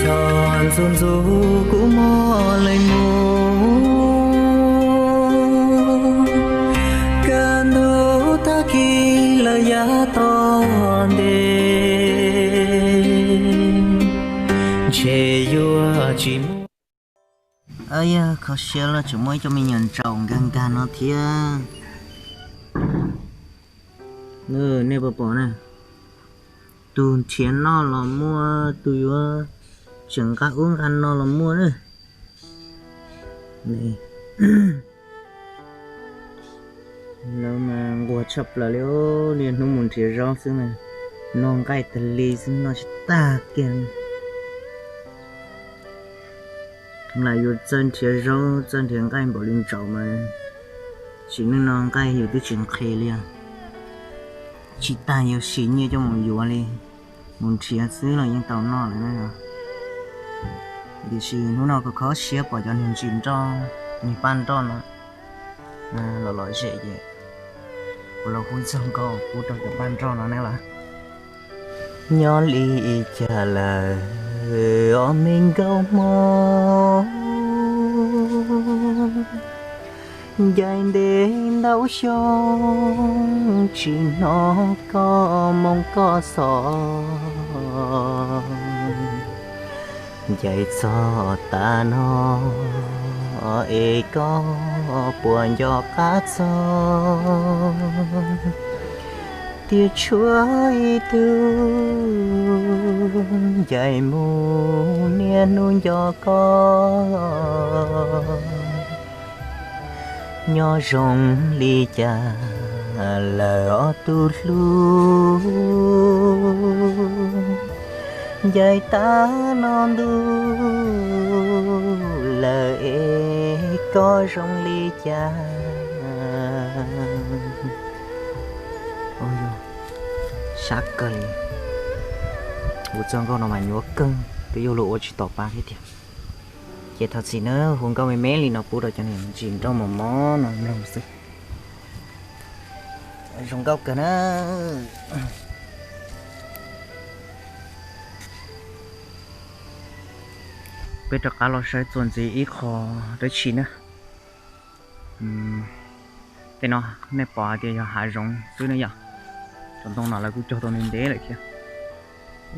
Txog ntxuv ntxuv kuv mob lees mus, kaj ntug tag kis lawm yav tom ntej, ntshe yuav tsis muaj. Yog kho siab los tseem muaj ib co me nyuam ntsaum nkag nkag no thiab. Nej puas pom na, tus nrhiav noj los muaj, tus yuav tseem nqa ub nqa no los muaj na. Lawv mas nquag tshaj plaws li, niaj hnub mus nrhiav zaub xwb mas noj nqaij tag li xwb, noj tsis tag kiag li. Lam yuav txawj nrhiav zaub txawj nrhiav nqaij npaum li ntsaum mas, sim neej no nqaij yus twb tsis nqhis li os. Tsis tas yuav sim nyiaj coj mus yuav li, mus nrhiav xwb los yeej tau noj lawm na. Tiam sis hnub no kuv kho siab pom cov niag ntsis nroj, niag paj nroj no los lom zem ces kuv los hu txog nkaus pub rau cov paj nroj no ne los. Nyob li cas lawm os me nkauj hmoob, ncaim ntev ntau xyoo tsis hnov koj moo koj xov. Ncaim txog tav no es koj puas nco qab txog, tias tshuav ib tug ncaim mus niaj hnub nco koj. Nyob zoo li cas lawm os tus hlub, ncaim tav no ntuj lawm es koj zoo li cas. Sab kawg li, hu txog nkauj no mas nyuaj kawg, twb yuav luag ua tsis tau pa thiab tiag. Ces thov txim nawb, hu nkauj me me li no pub rau cov niam ntsis nrauj mos mos no mloog xwb. Zoo nkauj kawg na. Peb rov qab los saib txuas ntxiv ib qho dab tsi na. Tej no nej pom hais tias yog hav zoov xwb na yom. Cov ntoo no lawv kuj cog tau ntev ntev lawm thiab.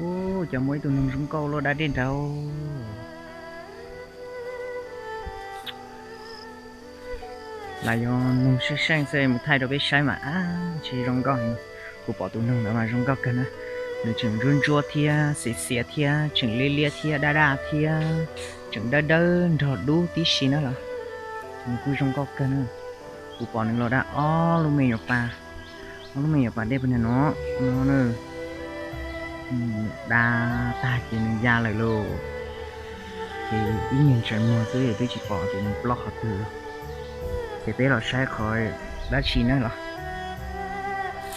Ub, cas muaj ib tug noog zoo nkauj luaj dab dej nraud. Lam yog noog seej seej xwb mus thaij rau peb saib mas ab tsis zoo nkauj heev. Kuv pom tus noog ntawd mas zoo nkauj kawg na. Nws tseem ntsuab ntsuab thiab xiav xiav thiab tseem liab liab thiab daj daj thiab tseem dawb dawb nrog dub tib si na los. Nws kuj zoo nkauj kawg na. Kuv pom nws los dab ob lub me nyuam pas, ob lub me nyuam pas dej puag nram no, no na. Dab tag ces nws ya lawm lauj. Ces ib nyuag ntsais muag xwb twb tsis pom tias nws ploj qhov twg. Ces peb los saib qhov dab tsi na los.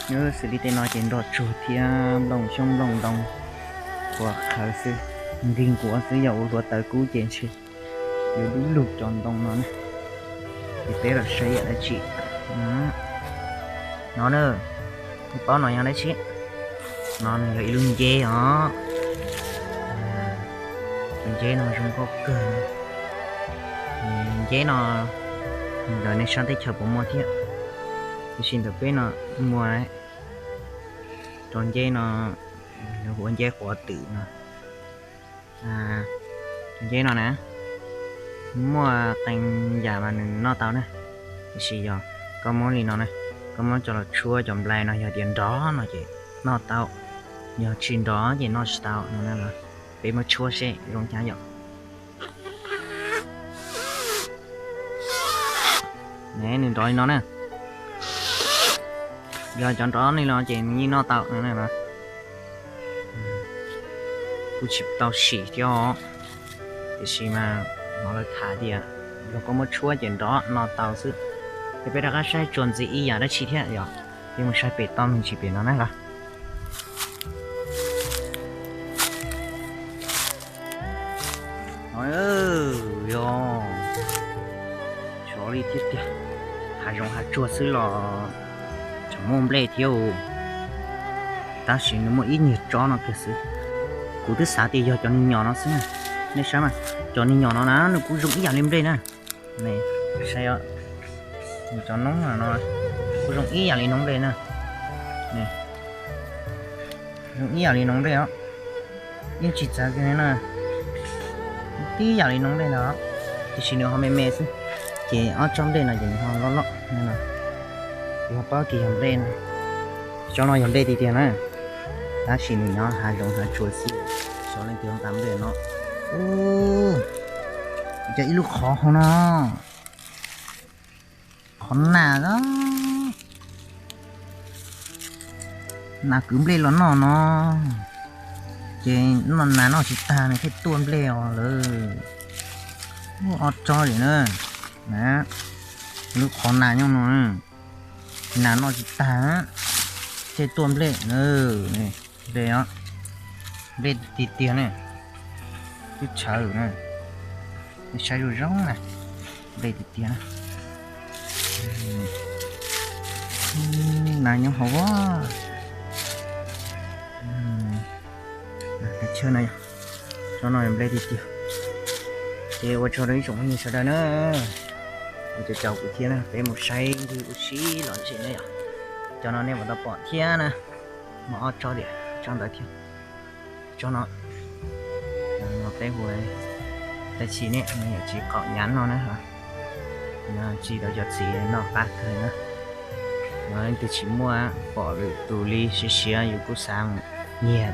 Xws li tej no ces nroj tsuag thiab nplooj xyoob nplooj ntoo qhuav qhawv xwb, nkig nkuav xwb, yog ua hluav taws kub ces ntshe yuav dub lug cov ntoo no na. Ces peb los saib yam dab tsi no na. Nej paub no yog dab tsi? No nws yog ib lub nceb os. Tus nceb no zoo nkauj kawg. Nceb no ntawm nej sab teb chaws puas muaj thiab? Tiam sis ntawm peb no muaj. Cov nceb no lawv hu ua nceb quav twm no. Cov nceb no na, muaj qee yam mas nws noj tau na. Tiam sis yog koj muab li no na, koj muab coj los tshuab cov nplai no yog tias nrov no ces noj tau, yog tsis nrov ces noj tsis tau no na. Peb muab tshuab seb zoo cas yom. Ne, nws nrov li no na. Yog cov nrov li no ces nws yeej noj tau no. Kuj tsis tau sim thiab os, tiam sis mas hnov lawv tham tias yog koj muab tshuab ces nrov no tau xwb. Ces peb rov qab saib tsuas ntxiv ib yam dab tsi thiab yom. Peb mus saib pem toj me ntsis pem no na los. Yog, tsov li thiab tiag, hav zoov hav tsuag xwb los tseem muaj nplej thiab. Tab sis nws muaj ib nyuag tsob no kiag xwb. Kuv twb xav tias yog cov nws nyom no xwb na. Nej saib mas, cov nws nyom no na nws kuj zoo ib yam li nplej na. Saib, cov noob no kuj zoo ib yam li noob nplej na. Zoo ib yam li noob nplej os. Yeej tsis txawv kiag li na. Tib yam li noob nplej ntag. Tiam sis nws ho me me xwb, ces ob tsob nplej no ces nws ho loj loj no. Kuv ho paub tias yog nplej no. Tsob no yog nplej tiag tiag na, tab sis nws nyob hav zoov hav tsuag xwb. Xyov leej twg nqa nplej no. Ub, cov ib lub qhov hauv no, qhov nas, nas kwv nplej los noj no, ces nas noj tsis tag nws thiaj tuaj nplej os lawm. Ub, ob tsob li na. Lub qhov nas nyob no, nas noj tsis tag thiaj tuaj nplej. Nplej os, nplej tiag tiag ne, twb tshawv na. Nej saib zoo zoo na, nplej tiag tiag na. Nas nyob hauv. Tsob no nplej tiag tiag. Ces ua tsaug rau ib tsoom phooj ywg sawv daws na, ua tsaug kuv thiab na, peb mus saib ntws ua si lom zem na yom. Cov no nej mam tau pom thiab na, muaj ob tsob diam tsob ntawd thiab. Tsob no, no peb hu, peb tsis ne, yog tsis qaum nyav no na, tsis tau cov txiv noj qab kawg na. No leej twg tsis muaj, pom lwm tus li siav siav yus kuj xav nyiag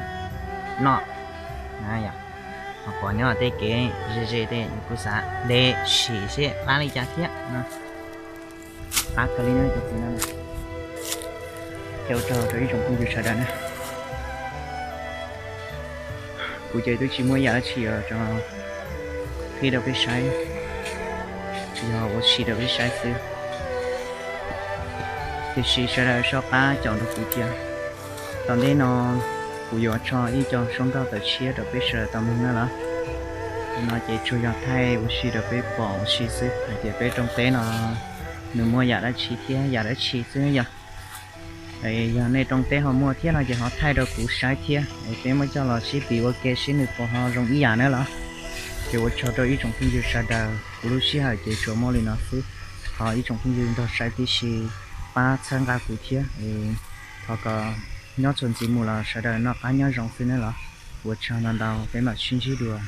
noj na yom. Ho pom nyob tej kev ze ze tej yus kuj xav de sim seb qab li cas thiab. Qab kawg li no cov txiv no. Ces ua tsaug rau ib tsoom phooj ywg sawv daws na. Kuv ces twb tsis muaj yam dab tsi os, tso qhib rau peb saib, yog ua si rau peb saib xwb. Tiam sis sawv daws soj qab caum nrog kuv thiab. Tom ntej no kuv yuav tso ib co suab nkauj tawm tshiab rau peb sawv daws tau mloog na los. No ces tsuas yog thaij ua si rau peb pom ua si xwb hais tias peb rooj teb no nws muaj yam dab tsi thiab yam dab tsi xwb yog. Yog nej rooj teb ho muaj thiab no ces ho thaij rau kuv saib thiab, peb muab coj los sib piv ua ke seb nws puas ho zoo ib yam na los. Ces ua tsaug rau ib tsoom phooj ywg sawv daws, kuv lub sij hawm ces tsuas muaj li no xwb. Thov ib tsoom phooj ywg nrog saib tib si pab txhawb nqa kuv thiab. Thov kom nyob txuas ntxiv mus los sawv daws noj qab nyob zoo xwb na los. Ua tsaug ntau ntau, peb mam sib ntsib dua.